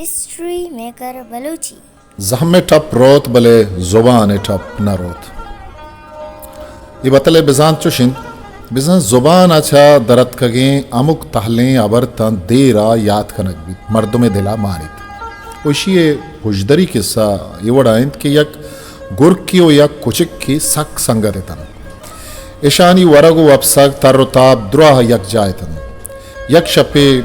History maker Balochi. زہم ءِ ٹپ روت بلے زبان ءِ ٹپ نہ روت۔ اے بتل ءِ بزانت چش انت، بزاں زبان ءَ چہ در اتکگیں ہمک تہلیں ہبر تاں دیر ءَ یات کنگ بیت، مردم ءِ دل ءَ مانیت۔ و اشی ءِ پژدری کسہ اے وڑا انت کہ یک گرکے و یک کچکے سک سنگت اتنت۔ اشانی ورگ و وپسگ، تر و تاب دراہ یکجا اتنت۔ یک شپے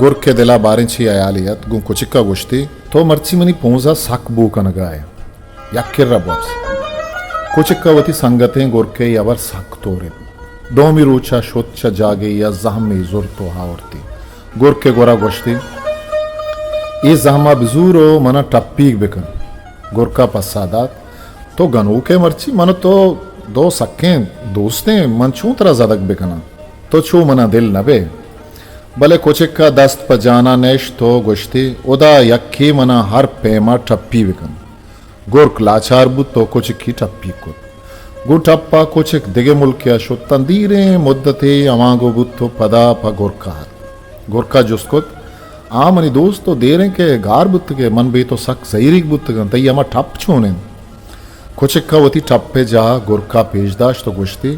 گرک ءِ دل ءَ باریں چی ہیالے ات، گوں کچک ءَ گوشتی، تو مرچی منی پونز ءَ سک بو کنگ ءَ ئے، یک کرا بوپس۔ کچک ءَ وتی سنگتیں گرک ءِ اے ہبر سک تورت۔ دومی روچ ءَ شت چہ جاگہے ءَ زہمے زرت و آورتی۔ گرک ءِ گورا گوشتی، اے زہم ءَ بزور و من ءَ ٹپیگ بکن۔ گرک ءَ پسہ دات، تو گنوک ئے مرچی، من و تو دو سکیں دوستیں، من چون ترا زدگ بکناں؟ تو چو من ءَ دل نہ بئے۔ بلے کچک ءَ دست پہ جان ءَ نشت و گوشتی، ہدا یکے من ءَ ہر پیم ءَ ٹپی بکن۔ گرک لاچار بوت و کچکی ٹپی کت۔ گوں ٹپ ءَ کچک دگہ ملکے ءَ شت تاں دیریں مدتے ہمانگو بوت و پدا پہ گرک ءَ ات۔ گرک ءَ جست کت، آ منی دوست، تو دیریں کہ گار بوتگ ئے، من بے تو سک زہیریگ بوتگاں، تئی ہما ٹپ چون انت؟ کچک ءَ وتی ٹپ ءِ جاہ گرک ءَ پیش داشت و گوشتی،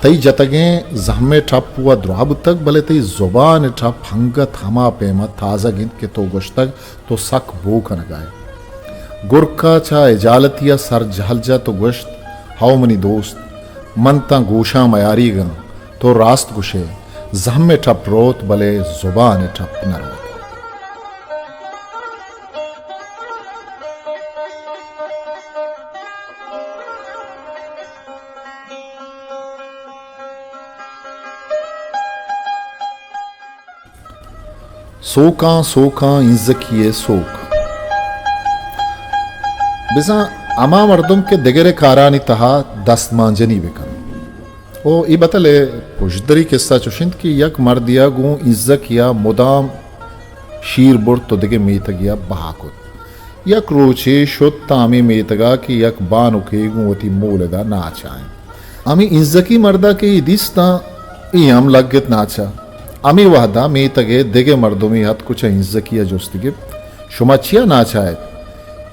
تئی جتگیں زہم ءِ ٹپ وَ دراہ بوتگ، بلے تئی زبان ءِ ٹپ ہنگت ہما پیم ءَ تازگ انت کہ تو گوشتگ تو سک بو کنگ ءَ ئے۔ گرک ءَ چہ ہجالتی ءَ سر جہل جت و گوشت، ہئو منی دوست، من تاں گوشاں میاریگ آں، تو راست گوش ئے، زہم ءِ ٹپ روت بلے زبان ءِ ٹپ نہ روت۔ سوکاں سوکاں اینزکی ءِ سوک۔ بزاں ہما مردم کہ دگرے کارانی تہا دست مانجنی بکن۔ او اے بتل ءِ پژدری کسہ چش انت کہ یک مردے ءَ گوں اینزکی ءَ مدام شیر برت و دگہ میتگے ءَ بہا کت۔ یک روچے شت تاں ہمے میتگ ءَ کہ یک بانکے گوں وتی مولد ءَ ناچ ءَ انت۔ ہمے اینزکی مرد ءَ کہ اے دیست تاں اے ہم لگت ناچ ءَ۔ ہمے وہد ءَ میتگ ءِ دگہ مردمے اتک و چہ اینزکی ءَ جستی گپت، شما چیا ناچ ءَ ات؟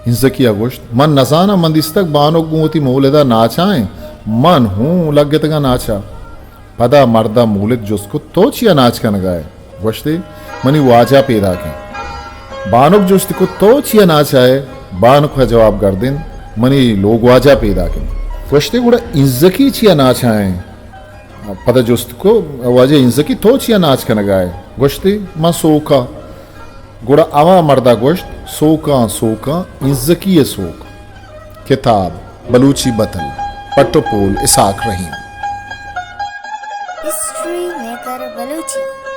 اینزکی ءَ گوشت، من نزاناں، من دیستگ بانک گوں وتی مولد ءَ ناچ ءَ انت، من ہوں لگتگاں ناچ ءَ۔ پدا مرد ءَ مولد جست کت، تو چیا ناچ کنگ ءَ ئے؟ گوشتی، منی واجہ پیداک انت۔ بانک جست کت، تو چیا ناچ ءَ ئے؟ بانک ءَ جواب گردینت، منی لوگواجہ پیداک انت۔ گوشتی، گڑا اینزکی چیا ناچ ءَ انت؟ پدا جست کو، واجہ اینزکی، تو چیا ناچ کنگ ءَ ئے؟ گوشتی، من سوک ءَ۔ گڑا ہما مرد ءَ گوشت، سوکاں سوکاں اینزکی ءِ سوک۔ کتاب، بلوچی بتل، پٹ و پول، اسحاق رحیم۔ History maker Balochi.